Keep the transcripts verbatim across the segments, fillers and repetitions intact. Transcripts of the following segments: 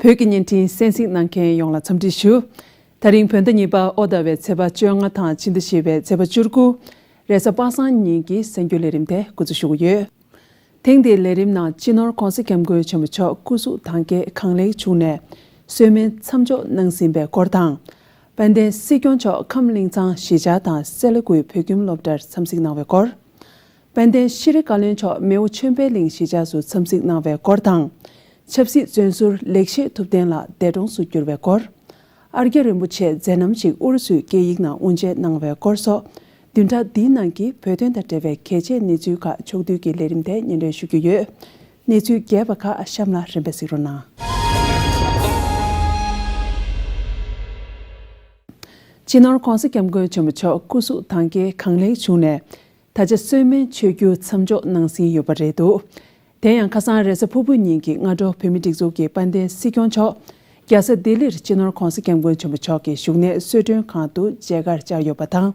བོད་ཀྱི་བརྙན་འཕྲིན་གསན་གཟིགས་གནང་མཁན་ཡོངས་ལ་འཚམས་འདྲི་ཞུ། ད་རིང་བོད་ཟླ་གཉིས་པ་ཨོ་ཟླ་བའི་ཚེས་པ་བཅོ་ལྔ་དང་ཕྱི་ཟླ་བཞི་པའི་ཚེས་པ་བཅུ་དགུ། རེས་གཟའ་པ་སངས་ཉིན་གྱི་གསར་འགྱུར་ལས་རིམ་དེ་འགོ་འཛུགས་ཞུ་གི་ཡོད། ཐེངས་འདིའི་ལས་རིམ་ནང་སྤྱི་ནོར་༧གོང་ས་༧སྐྱབས་མགོན་ཆེན་པོ་མཆོག་སྐུ་གཟུགས་དྭངས་སྐྱེད་གང་ལེགས་བྱུང་ནས་གསོལ་སྨན་མཚམས་འཇོག་གནང་ཟིན་པའི་སྐོར་དང་། དཔལ་ལྡན་སྲིད་སྐྱོང་མཆོག་ཁམས་གླིང་ཚང་གཞིས་ཆགས་དང་སེ་ལ་ཀུའི་བོད་ཁྱིམ་སློབ་གྲྭར་འཚམས་གཟིགས་གནང་བའི་སྐོར། དཔལ་ལྡན་ཤེས་རིག་བཀའ་བློན་མཆོག་མེའོ་ཆོས་འཕེལ་གླིང་གཞིས་ཆགས་སུ་འཚམས་གཟིགས་གནང་བའི་སྐོར་དང་། ཆབ་སྲིད་བཙོན་ཟུར་ལེགས་བཤད་ཐུབ་བསྟན་ལགས་འདས་གྲོངས་སུ་གྱུར་བའི་སྐོར། ཨར་རྒྱ་རིན་པོ་ཆེ་མཛད་རྣམ་ཞིག་ཨུ་རུ་སུའི་སྐད་ཡིག་ནང་དབུ་འབྱེད་གནང་བའི་སྐོར་སོགས། བདུན་ཕྲག་འདིའི་ནང་གི་བོད་དོན་དང་འབྲེལ་བའི་གལ་ཆེའི་གནས་ཚུལ་ཁག་ཕྱོགས་བསྡུས་ཀྱི་ལས་རིམ་དེ་སྙན་སྒྲོན་ཞུ་རྒྱུ་ཡོད། གནས་ཚུལ་རྒྱས་པ་ཁག་གཤམ་ལ་རིམ་པས་གཟིགས་རོགས་གནང་། སྤྱི་ནོར་༧གོང་ས་༧སྐྱབས་མགོན་ཆེན་པོ་མཆོག་སྐུ་གཟུགས་དྭངས་སྐྱེད་གང་ལེགས་བྱུང་ནས། ད་ཆ་གསོལ་སྨན་མཆོད་རྒྱུ་མཚམས་འཇོག་གནང་ཟིན་ཡོད་པ་རེད་འདུག་དེ་ཡང་ཁ་སང་རེས་གཟའ་ཕུར་བུ་ཉིན་གྱི་སྔ་དྲོ་བོད་མིའི་སྒྲིག་འཛུགས་ཀྱི་དཔལ་ལྡན་སྲིད་སྐྱོང་མཆོག་རྒྱལ་ས་ལྡི་ལིར་སྤྱི་ནོར་༧གོང་ས་༧སྐྱབས་མགོན་ཆེན་པོ་མཆོག་གི་བཞུགས་གནས་གསོལ་མགྲོན་ཁང་དུ་མཇལ་ཁར་བཅར་ཡོད་པ་དང་།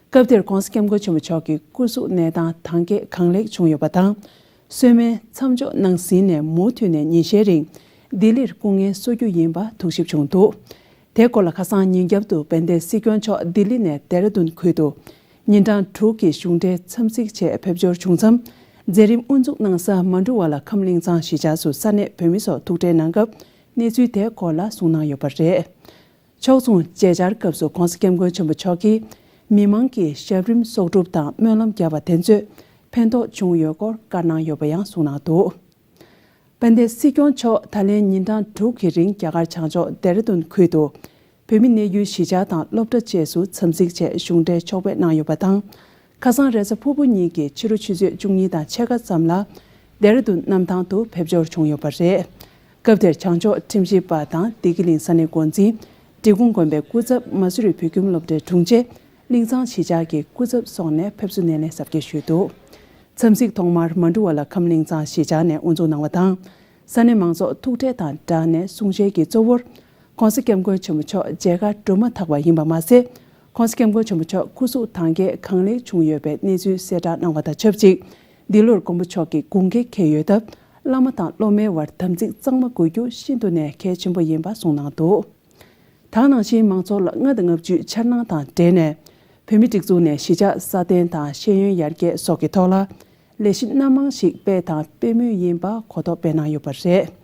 སྐབས་དེར་༧གོང་ས་༧སྐྱབས་མགོན་ཆེན་པོ་མཆོག་གི་སྐུ་གཟུགས་གནས་སྟངས་དྭངས་སྐྱེད་གང་ལེགས་བྱུང་ཡོད་པ་དང་། གསོལ་སྨན་མཚམས་འཇོག་གནང་ཟིན་ནས་མུ་མཐུད་ནས་ཉིན་ཤས་རིང་ལྡི་ལིར་སྐུ་ངལ་གསོ་རྒྱུ་ཡིན་པ་ཐུགས་ཞིབ་བྱུང་འདུག་དེ་སྐོར་ལ་ཁ་སང་ཉིན་རྒྱབ་ཏུ་དཔལ་ལྡན་སྲིད་སྐྱོང་མཆོག་ལྡི་ལི་ནས་ལྡེ་ར་ལྡུན་ཁུལ་དུ་ཉིན་གྲངས་དྲུག་གི་གཞུང་འབྲེལ་འཚམས་གཟིགས་ཆེད་ཕེབས་འབྱོར་བྱུང་མཚམས། མཛད་རིམ་དབུ་འཛུགས་གནང་ས་མ་འབྲུ་བ་ལ་ཁམས་གླིང་ཚང་གཞིས་ཆགས་སུ་ས་གནས་བོད་མི་ཚོ་ཐུག་འཕྲད་གནང་སྐབས་གནས་ཚུལ་དེ་སྐོར་ལ་གསུངས་གནང་ཡོད་པ་རེད། ཕྱོགས་མཚུངས་མཇལ་བཅར་སྐབས་སུ་༧གོང་ས་༧སྐྱབས་མགོན་ཆེན་པོ་མཆོག་གིས་མི་མང་གིས་ཞབས་རིམ་གསོག་སྒྲུབ་དང་སྨོན་ལམ་བརྒྱབ་པ་དེ་ཚོས་ཕན་ཐོགས་བྱུང་ཡོད་སྐོར་བཀའ་གནང་ཡོད་པ་ཡང་གསུངས་གནང་འདུག་དཔལ་ལྡན་སྲིད་སྐྱོང་མཆོག་ད་ལན་ཉིན་གྲངས་དྲུག་གི་རིང་རྒྱ་གར་བྱང་ཕྱོགས་ལྡེ་ར་ལྡུན་ཁུལ་དུ་བོད་མི་གནས་ཡུལ་གཞིས་ཆགས་དང་སློབ་གྲྭ་བཅས་སུ་འཚམས་གཟིགས་ཆེད་གཞུང་འབྲེལ་ཕྱོགས་ཕེབས་གནང་ཡོད་པ་དང་། ཁ་སང་རེས་གཟའ་ཕུར་བུ་ཉིན་གྱི་ཕྱི་དྲོ་ཆུ་ཚོད་བཅུ་གཉིས་དང་ཕྱེད་ཀ་ཙམ་ལ་ལྡེ་ར་ལྡུན་གནམ་ཐང་དུ་ཕེབས་འབྱོར་བྱུང་ཡོད་པ་རེད། སྐབས་དེར་བྱང་ཕྱོགས་ཁྲིམས་ཞིབ་པ་དང་བདེ་སྐྱིད་གླིང་ས་གནས་འགོ་འཛིན། འབྲི་གུང་དགོན་པའི་སྐུ་ཚབ། མ་སུ་རི་བོད་ཁྱིམ་སློབ་གྲྭའི་དྲུང་ཆེ། གླིང་ཚང་གཞིས་ཆགས་ཀྱི་སྐུ་ཚབ་སོགས་ནས་ཕེབས་བསུ་སྣེ་ལེན་གཟབ་རྒྱས་ཞུས་འདུག་འཚམས་གཟིགས་ཐོག་མར་མ་འབྲུ་བ་ལ་ཁམས་གླིང་ཚང་གཞིས་ཆགས་ནས་དབུ་འཛུགས་གནང་བ་དང་། ས་གནས་མང་ཚོགས་ཐུག་འཕྲད་དང་སྦྲགས་ནས་གསུང་བཤད་ཀྱི་གཙོ་བོར། ༸གོང་ས་༸སྐྱབས་མགོན་ཆེན་པོ་མཆོག་མཇལ་ཁ་གྲུབ་མ་ཐག་པ་ཡིན་པ་མ་ཟད། ༸གོང་ས་༸སྐྱབས་མགོན་ཆེན་པོ་མཆོག་སྐུ་གཟུགས་དྭངས་སྐྱེད་གང་ལེགས་བྱུང་ཡོད་པའི་གནས་ཚུལ་གསལ་བསྒྲགས་གནང་བ་དང་ཆབས་ཅིག་འདི་ལོར་མགོན་པོ་མཆོག་གི་དགུང་ཁ་འཁེལ་ཡོད་སྟབས། བླ་མ་དང་སློབ་མའི་བར་དམ་ཚིག་གཙང་མ་དགོས་རྒྱུ་ཤིན་ཏུ་ནས་གལ་ཆེན་པོ་ཡིན་པ་གསུངས་གནང་འདུག་ད་ག་ནང་བཞིན་མང་ཚོགས་ལ་ལྔ་དང་ལྔ་བཅུའི་འཆར་སྣང་དང་འབྲེལ་ནས། བོད་མིའི་སྒྲིག་འཛུགས་ནས་གཞིས་ཆགས་སྲ་བརྟན་དང་ཤེས་ཡོན་ཡར་རྒྱས་སོགས་ཀྱི་ཐོག་ལ་ལས་གཞི་སྣ་མང་ཞིག་སྤེལ་དང་སྤེལ་མུས་ཡིན་པ་གོ་རྟོགས་སྤེལ་གནང་ཡོད་པ་རེད།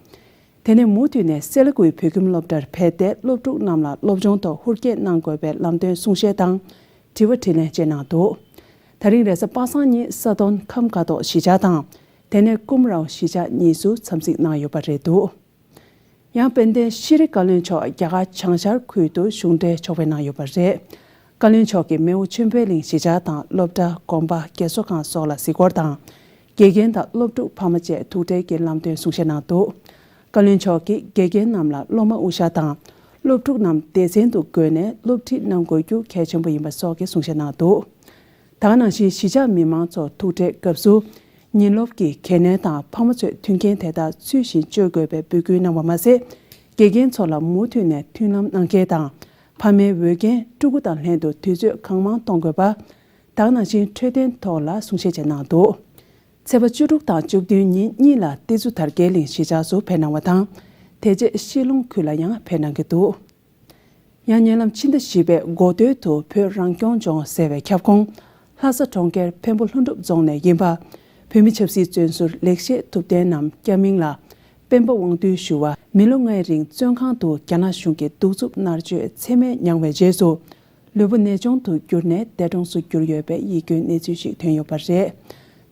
དེ་ནས་མུ་མཐུད་ནས་སེ་ལ་ཀུའི་བོད་ཁྱིམ་སློབ་གྲྭར་ཕེབས་ཏེ་སློབ་ཕྲུག་རྣམས་ལ་སློབ་སྦྱོང་ཐོག་ཧུར་བསྐྱེད་གནང་དགོས་པའི་ལམ་སྟོན་གསུང་བཤད་དང་དྲི་བ་དྲིས་ལན་བཅས་གནང་འདུག་ད་རིང་རེས་གཟའ་པ་སངས་ཉིན་ས་དོན་ཁམས་ཀ་ཐོག་གཞིས་ཆགས་དང་། དེ་ནས་ཀུམ་རའོ་གཞིས་ཆགས་གཉིས་སུ་འཚམས་གཟིགས་གནང་ཡོད་པ་རེད་འདུག་ཡང་དཔལ་ལྡན་ཤེས་རིག་བཀའ་བློན་མཆོག་རྒྱ་གར་བྱང་ཤར་ཁུལ་དུ་གཞུང་འབྲེལ་ཕྱོགས་ཕེབས་གནང་ཡོད་པ་རེད། བཀའ་བློན་མཆོག་གིས་མེའོ་ཆོས་འཕེལ་གླིང་གཞིས་ཆགས་དང་སློབ་གྲྭ། དགོན་པ། རྒས་གསོ་ཁང་སོགས་ལ་གཟིགས་སྐོར་དང་། དགེ་རྒན་དང་སློབ་ཕྲུག་ཕ་མ་བཅས་ཐུག་འཕྲད་ཀྱིས་ལམ་སྟོན་གསུང་བཤད་གནང་འདུག་བཀའ་བློན་མཆོག་གིས་དགེ་རྒན་རྣམས་ལ་སློབ་མ་དབུ་ཞྭ་དང་སློབ་ཕྲུག་རྣམས་སྡེ་ཚན་དུ་བགོས་ནས་སློབ་ཁྲིད་གནང་དགོས་རྒྱུ་གལ་ཆེན་པོ་ཡིན་པ་སོགས་ཀྱི་གསུང་བཤད་གནང་འདུག་ད་ག་ནང་བཞིན་གཞིས་ཆགས་མི་མང་ཚོ་ཐུག་འཕྲད་སྐབས་སུ། ཉིན་སློབ་ཀྱི་གལ་གནད་དང་ཕ་མ་ཚོས་མཐུན་རྐྱེན་དེ་དག་ཚུལ་བཞིན་སྤྱོད་དགོས་པའི་འབོད་སྐུལ་གནང་བ་མ་ཟད། དགེ་རྒན་ཚོ་ལ་མུ་མཐུད་ནས་མཐུན་ལམ་གནང་གལ་དང་། ཕ་མའི་འོས་འགན་ཕྲུ་གུ་དང་ལྷན་དུ་དུས་ཚོད་གང་མང་གཏོང་དགོས་པ། ད་ག་ནང་བཞིན་འཕྲོད་བསྟེན་ཐོག་ལ་གསུང་བཤད་བཅས་གནང་འདུག་ཚེས་པ་བཅུ་དྲུག་དང་བཅུ་བདུན་ཉིན་གཉིས་ལ་ཏི་ཛུ་དར་རྒྱས་གླིང་གཞིས་ཆགས་སུ་ཕེབས་གནང་བ་དང་། དེ་རྗེས་ཤི་ལོང་ཁུལ་ལ་ཡང་ཕེབས་གནང་གི་འདུག་ཡང་ཉེ་ལམ་ཕྱི་ཟླ་བཞི་པའི་འགོ་སྟོད་དུ་བོད་རང་སྐྱོང་ལྗོངས་ཟེར་བའི་ཁྱབ་ཁོངས་ལྷ་ས་གྲོང་ཁྱེར་འཕན་པོ་ལྷུན་གྲུབ་རྫོང་ནས་ཡིན་པ། བོད་མི་ཆབ་སྲིད་བཙོན་ཟུར་ལེགས་བཤད་ཐུབ་བསྟན་ནམ་སྐྱ་མིང་ལ་སྤེན་པ་དབང་འདུས་ཞུ་བ་མི་ལོ་ལྔའི་རིང་བཙོན་ཁང་དུ་རྒྱ་ནག་གཞུང་གི་གདུག་རྩུབ་མནར་གཅོད་ཚད་མེད་མྱངས་པའི་རྗེས་སུ། ལུས་པོ་ནད་གཅོང་དུ་གྱུར་ནས་འདས་གྲོངས་སུ་གྱུར་ཡོད་པའི་ཡིད་སྐྱོའི་གནས་ཚུལ་ཞིག་ཐོན་ཡོད་པ་རེད།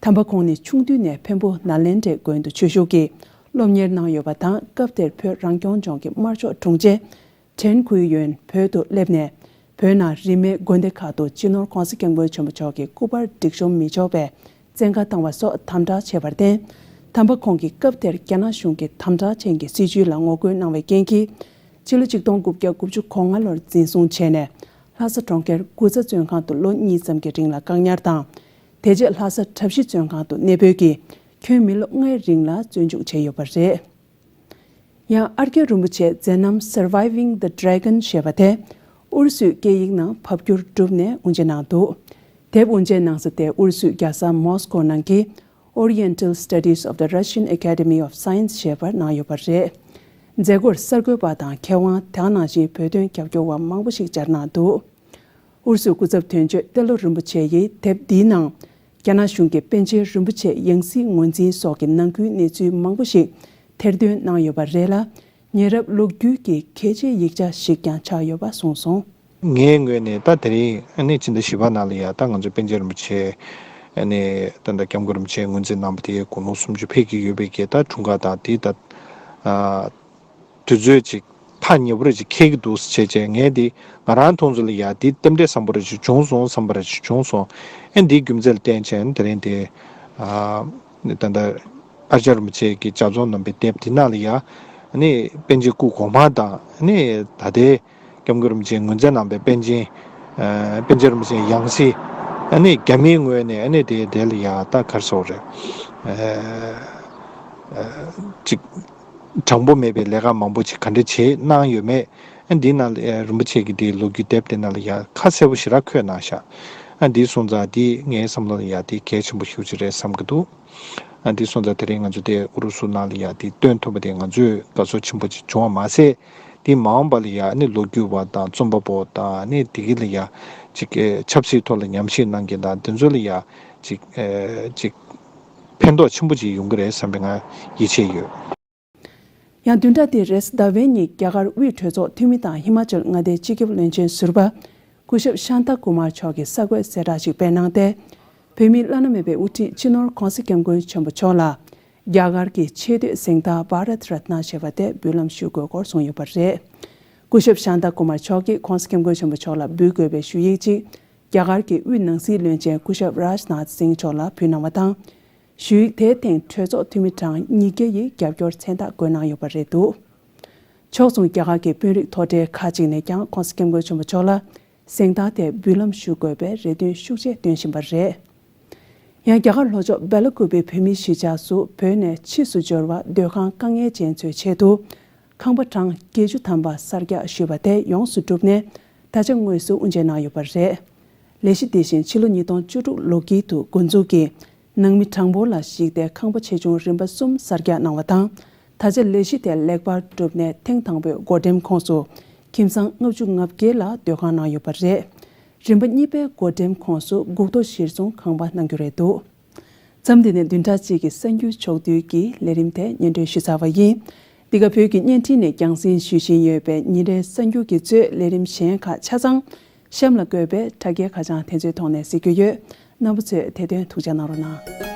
དམ་པ་ཁོང་ནི་ཆུང་དུས་ནས་འཕན་པོ་ནཱ་ལེནྡྲའི་དགོན་དུ་ཆོས་ཞུགས་ཀྱིས་སློབ་གཉེར་གནང་ཡོད་པ་དང་། སྐབས་དེར་བོད་རང་སྐྱོང་ལྗོངས་ཀྱི་དམར་ཕྱོགས་དྲུང་ཆེ། ཁྲེན་ཁུའེ་ཡོན་བོད་དུ་སླེབས་ནས། བོད་ནང་རིས་མེད་དགོན་སྡེ་ཁག་ཏུ་སྤྱི་ནོར་༸གོང་ས་༸སྐྱབས་མགོན་ཆེན་པོ་མཆོག་གི་སྐུ་པར་སྒྲིག་གཤོམ་མི་ཆོག་པའི་བཙན་བཀའ་བཏང་བ་སོགས་དམ་དྲག་བྱས་པར་བརྟེན། དམ་པ་ཁོང་གིས་སྐབས་དེར་རྒྱ་ནག་གཞུང་གི་དམ་དྲག་ཅན་གྱི་སྲིད་བྱུས་ལ་ངོ་རྒོལ་གནང་བའི་རྐྱེན་གྱིས། ཕྱི་ལོ་ཆིག་སྟོང་དགུ་བརྒྱ་དགུ་བཅུ་གོ་ལྔ་ལོར་འཛིན་བཟུང་བྱས་ནས། ལྷ་ས་གྲོང་ཁྱེར་དགུ་ཚ་བཙོན་ཁང་དུ་ལོ་གཉིས་ཙམ་གྱི་རིང་ལ་བཀག་ཉར་དང་། དེ་རྗེས་ལྷ་ས་གྲྭ་བཞི་བཙོན་ཁང་དུ་གནས་སྤོས་ཀྱིས། ཁྱོན་མི་ལོ་ལྔའི་རིང་ལ་བཙོན་འཇུག་བྱས་ཡོད་པ་རེད། ཡང་ཨར་རྒྱ་རིན་པོ་ཆེའི་མཛད་རྣམ་Surviving the Dragon ཞེས་པ་དེ་ཨུ་རུ་སུའི་སྐད་ཡིག་ནང་ཕབ་བསྒྱུར་གྲུབ་ནས་དབུ་འབྱེད་གནང་འདུག་དེབ་དབུ་འབྱེད་གནང་ས་དེ་ཨུ་རུ་སུའི་རྒྱལ་ས་མོ་སི་ཀོ་ནང་གི་Oriental Studies of the Russian Academy of Science ཞེས་པར་གནང་ཡོད་པ་རེད། མཛད་སྒོར་གསར་འགོད་པ་དང་མཁས་དབང་དེ་ག་ནང་བཞིན་བོད་དོན་རྒྱབ་སྐྱོར་བ་མང་པོ་ཞིག་བཅར་གནང་འདུག་ཨུ་རུ་སུའི་སྐུ་ཚབ་དོན་གཅོད་ཏེ་ལོ་རིན་པོ་ཆེ་ཡིས་དེབ་འདིའི་ནང་རྒྱ་ནག་གཞུང་གིས་པཎ་ཆེན་རིན་པོ་ཆེ་ཡང་སྲིད་ངོས་འཛིན་སོགས་ཀྱི་ནང་ཁུལ་གནས་ཚུལ་མང་པོ་ཞིག་ཐེར་འདོན་གནང་ཡོད་པ་རེད་ལ། ཉེ་རབས་ལོ་རྒྱུས་ཀྱི་གལ་ཆེའི་ཡིག་ཆ་ཞིག་ཀྱང་ཆགས་ཡོད་པ་གསུངས་སོང་། ངའི་ངོས་ནས་ད་དེ་རིང་ཨ་ནི་ཕྱི་ཟླ་བཞི་པ་ནང་ལ་ཡ་ད་ང་ཚོ་པཎ་ཆེན་རིན་པོ་ཆེ་ཨ་ནི་ད་ལྟ་སྐྱབས་མགོན་རིན་པོ་ཆེ་ངོས་འཛིན་གནང་བ་དེ་དགུང་ལོ་སུམ་ཅུ་ཕེབས་ཀྱི་ཡོད་པའི་གི་ད་འཁྲུངས་སྐར་དང་དེ་ད་ཨ་དུས་ཚོད་ཅིག་ཐག་ཉེ་པོ་རེ་ཅིག་འཁེལ་གྱི་འདུག་ཟེར་བྱས་བྱས་ངས་འདི་ང་རང་མཐོང་ཚུལ་ལ་ཡ་འདི་རྟེན་འབྲེལ་བཟང་པོ་རེ་ཅིག་བྱུང་སོང་བསམ་པ་རེ་ཅིག་བྱུང་སོང་། ཨ་འདིའི་རྒྱུ་མཚན་ལ་བརྟེན་བྱས་ཨ་ནི་དེ་རིང་དེ་ཨ་ད་ལྟ་ཨ་ཅག་རིན་པོ་ཆེ་གི་ལྗགས་རྩོམ་གནང་བའི་དེབ་དེ་ནང་ལ་ཡ་ཨ་ནི་པཎ་ཆེན་སྐུ་གོང་མ་དང་ཨ་ནི་ད་ལྟའི་སྐྱབས་མགོན་རིན་པོ་ཆེས་ངོས་འཛིན་གནང་བའི་པཎ་ཆེན་ཨ་པཎ་ཆེན་རིན་པོ་ཆེའི་ཡང་སྲིད་ཨ་ནི་རྒྱ་མིའི་ངོས་ནས་ཨ་ནི་དེ་དེ་ལ་ཡ་ད་ག་རེ་ཟེར་དགོས་རེད། ཨ་ཅིག་དྲང་པོ་མེད་པའི་ལས་ཀ་མང་པོ་ཅིག་ག་འདྲ་བྱས་གནང་ཡོད་མེད། ཨ་འདི་ནང་ལ་ཨ་རིན་པོ་ཆེ་གི་དེའི་ལོ་རྒྱུས་དེབ་དེ་ནང་ལ་ཡ་ཁ་གསལ་པོ་ཞེ་དྲག་འཁོད་གནང་ཤག་ཨ་འདི་སོང་ཙང་འདི་ངའི་བསམ་བློ་ལ་ཡ་དེ་གལ་ཆེན་པོ་ཞེ་པོ་ཅིག་རེད་བསམ་གྱི་འདུག་ཨ་འདི་སོང་ཙང་དེ་རིང་ང་ཚོ་དེ་ཨུ་རུ་སུ་ནང་ལ་ཡ་དེ་སྟོན་ཐུབ་པ་དེ་ང་ཚོས་དགའ་ཚོར་ཆེན་པོ་ཅིག་བྱུང་བ་མ་ཟད། དེ་མ་འོངས་པ་ལ་ཡ་ཨ་ནི་ལོ་རྒྱུས་པ་དང་རྩོམ་པ་པོ་དང་ཨ་ནི་དེ་གི་ལ་ཡ་ཅིག་ཨེ་ཆབ་སྲིད་ཐོག་ལ་ཉམས་ཞིབ་གནང་མཁན་དང་དེ་ཚོ་ལ་ཡ་ཅིག་ཨེ་ཅིག་ཕན་ཐོགས་ཆེན་པོ་ཅིག་ཡོང་གི་རེད་བསམ་པའི་ང་ཡིད་ཆེས་ཡོད། ཡང་བདུན་ཕྲག་འདིའི་རེས་གཟའ་ཟླ་བའི་ཉིན་རྒྱ་གར་དབུས་གྲོས་ཚོགས་འཐུས་མི་དང་ཧི་མ་ཅལ་མངའ་སྡེའི་སྤྱི་ཁྱབ་བློན་ཆེན་ཟུར་པ་སྐུ་ཞབས་ཤཱན་ཏཱ་ཀུ་མར་མཆོག་གིས་གསར་འགོད་གསལ་བསྒྲགས་ཤིག་སྤེལ་གནང་སྟེ། བོད་མིའི་བླ་ན་མེད་པའི་དབུ་ཁྲིད་སྤྱི་ནོར་༸གོང་ས་༸སྐྱབས་མགོན་ཆེན་པོ་མཆོག་ལ་རྒྱ་གར་གྱི་ཆེས་མཐོའི་གཟེངས་རྟགས་བྷ་རད་རཏ་ན་ཞེས་པ་དེ་འབུལ་ལམ་ཞུ་དགོས་སྐོར་གསུངས་ཡོད་པ་རེད། སྐུ་ཞབས་ཤཱན་ཏཱ་ཀུ་མར་མཆོག་གིས་༸གོང་ས་༸སྐྱབས་མགོན་ཆེན་པོ་མཆོག་ལ་འབུལ་དགོས་པའི་ཞུ་ཡིག་ཅིག་རྒྱ་གར་གྱི་དབུས་ནང་སྲིད་བློན་ཆེན་སྐུ་ཞབས་རཱཇ་ནཱཐ་སིང་མཆོག་ལ་ཕུལ་གནང་བ་དང་། ཞུ་ཡིག་དེའི་སྟེང་གྲོས་ཚོགས་འཐུས་མི་གྲངས་ཉིས་བརྒྱ་ཡིས་རྒྱབ་སྐྱོར་མཚན་རྟགས་བཀོད་གནང་ཡོད་པ་རེད་འདུག་ཕྱོགས་མཚུངས་རྒྱ་གར་གྱི་དཔོན་རིགས་མཐོ་གྲས་ཁག་ཅིག་ནས་ཀྱང་༸གོང་ས་༸སྐྱབས་མགོན་ཆེན་པོ་མཆོག་ལ་གཟེངས་རྟགས་དེ་འབུལ་ལམ་ཞུ་དགོས་པའི་རེ་འདུན་ཤུགས་ཆེ་བཏོན་བཞིན་པ་རེད། ཡང་རྒྱ་གར་ལྷོ་ཕྱོགས་སྦེ་ལ་ཀུ་པེ་བོད་མིའི་གཞིས་ཆགས་སུ་བོད་ནས་ཕྱིས་སུ་འབྱོར་བ་སྡོད་ཁང་དཀའ་ངལ་ཅན་ཚོའི་ཆེད་དུ་ཁང་པ་གྲངས་བརྒྱད་ཅུ་ཐམ་པ་གསར་རྒྱག་ཞུས་པ་དེ་ཡོངས་སུ་གྲུབ་ནས་ད་ཆ་དངོས་སུ་དབུ་འབྱེད་གནང་ཡོད་པ་རེད། ལས་གཞི་དེ་བཞིན་ཕྱི་ལོ་ཉིས་སྟོང་བཅུ་དྲུག་ལོ་དཀྱིལ་དུ་འགོ་འཛུགས་ཀྱིས་ནང་མི་གྲངས་འབོར་ལ་གཞིགས་ཏེ་ཁང་པ་ཆེ་ཆུང་རིམ་པ་གསུམ་གསར་རྒྱག་གནང་བ་དང་། ད་ཆ་ལས་གཞི་དེ་ལེགས་པར་གྲུབ་ནས་ཐེངས་དང་པོའི་བགོ་འགྲེམས་ཁོངས་སུ་ཁྱིམ་ཚང་ལྔ་བཅུ་ང་བརྒྱད་ལ་སྡོད་ཁང་གནང་ཡོད་པ་རེད། རིམ་པ་གཉིས་པའི་བགོ་འགྲེམས་ཁོངས་སུ་སྒུག་ཐོ་གཞིར་བཟུང་ཁང་པ་གནང་རྒྱུ་རེད་འདུག་མཚམས་འདི་ནས་བདུན་ཕྲག་གཅིག་གི་གསར་འགྱུར་ཕྱོགས་བསྡུས་ཀྱི་ལས་རིམ་དེ་སྙན་སྒྲོན་ཞུས་ཚར་བ་ཡིན། འདི་ག་བོད་ཀྱི་བརྙན་འཕྲིན་ནས་རྒྱང་སྲིང་ཞུ་བཞིན་ཡོད་པའི་ཉིན་རེའི་གསར་འགྱུར་གྱི་གཙོས་ལས་རིམ་གཞན་ཁག་ཆ་ཚང་གཤམ་ལ་འཁོད་པའི་དྲ་རྒྱའི་ཁ་བྱང་དེ་ཚོའི་ཐོག་ནས་གཟིགས་རྒྱུ་ཡོད། རྣམ་པ་ཚོས་དེ་དོན་ཐུགས་འཇགས་གནང་རོགས་གནང་།